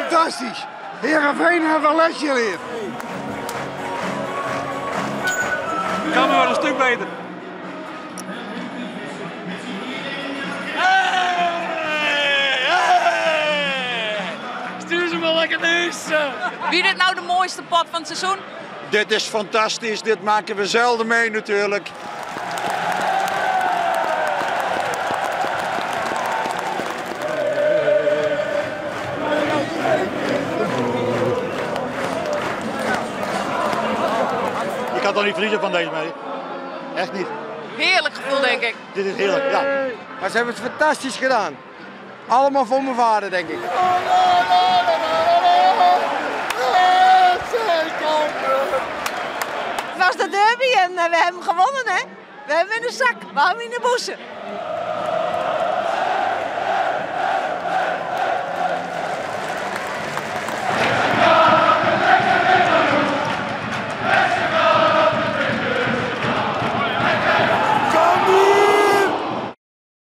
Fantastysk! Heerenveen hat in lesje leard. Cambuur wordt een stuk beter. Stuur ze maar lekker naar huis. Wie dit nou de mooiste pot van het seizoen? Dit is fantastisch, dit maken we zelden mee natuurlijk. Je kan toch niet verliezen van deze mee? Echt niet. Heerlijk gevoel, denk ik. Dit is heerlijk, ja. Maar ze hebben het fantastisch gedaan. Allemaal voor mijn vader, denk ik. Het was de derby en we hebben gewonnen, hè? We hebben in de zak, we hebben in de boezen.